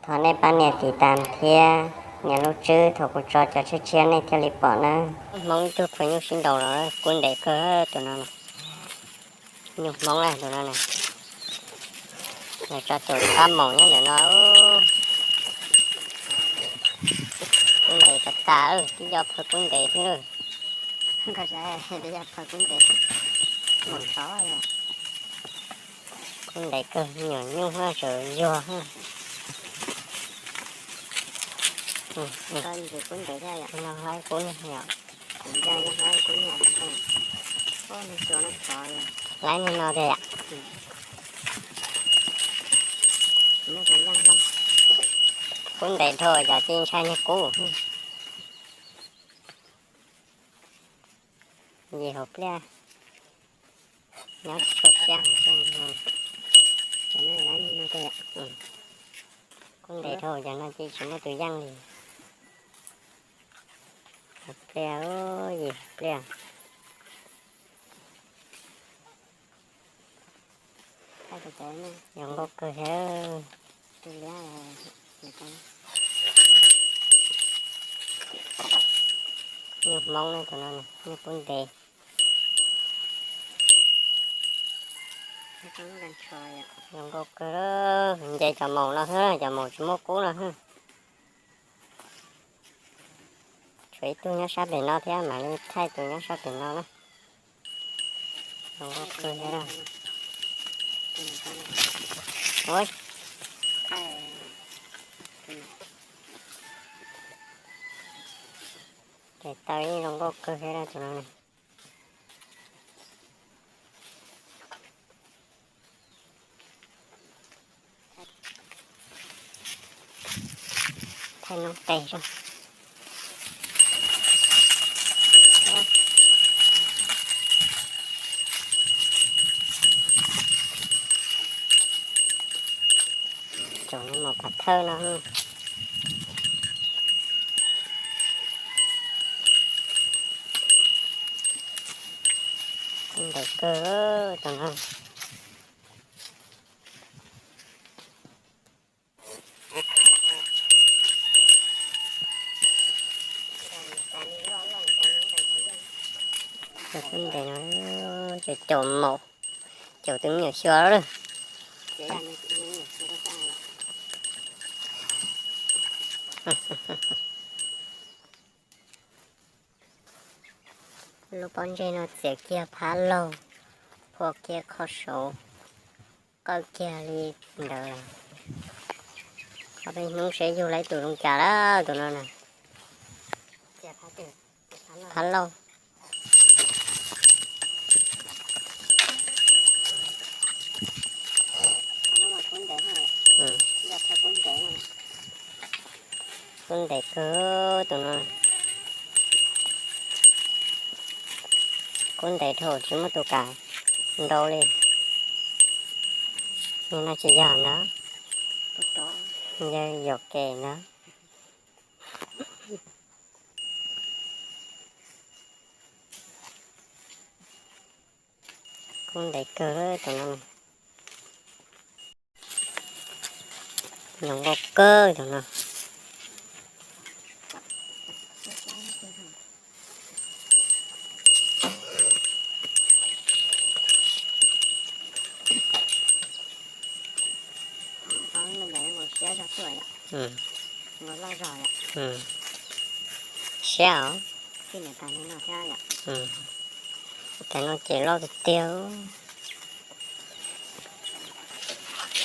Thov nej pab nias tiv tas thiab nias lub tswb thaum kuv tso cov tshiab tshiab nej thiaj li pom na. Hmoob ib tug khuv nyuj sib nraus los kub ntev kawg tus no. Nyuj Hmoob na tus no na. Nws tso caum pab maum nyob ntawm no. Kub ntev tas tas, tib co phaw kub ntev xwb. Kub ntev kawg, me nyuam nyuj tseem yuag. Laib niag no tiag yom. Kub ntev dhau yog tsis ntshai niag kub. Yim hauv pliaj, nyob tshua siab. Kub ntev dhau cov no ces tsis muaj tus yeej li. Hauv pliaj, yim hauv pliaj. Zoo nkauj kawg thiab. Nyuj Hmoob na tus no, nyuj kub ntev. Zoo nkauj kawg, nce cov maum no xwb, cov maum tsis muaj kub no xwb. Tshuav ib tug nyob sab pem no thiab mam li thaij tus nyob sab pem no na. Zoo nkauj kawg thiab na. Ces tau ib zoo nkauj kawg thiab tus no. Thaij noob tes. Tsoom maum phav thawj no. Kub ntev kawg tus no. Cov kub ntev no, cov caum maum, caum tus me nyuam xyuas lawm. Lub pob ntseg no txiav kiag phab laug, phua kiag kho saud, qawj kiag li ntawd. Qhov peb hnub seb yug lawm tus zoo cas lawm tus no na. Phab laug. Kub ntev kawg tus no. Kub ntev dhau tsis muaj tus kam nrau li. Nim no tsis yog ntag, yog yuam kev ntag. Kub ntev kawg tus no. Zoo nkauj kawg tus no. Siab os. Cov no ces loj tiag tiag.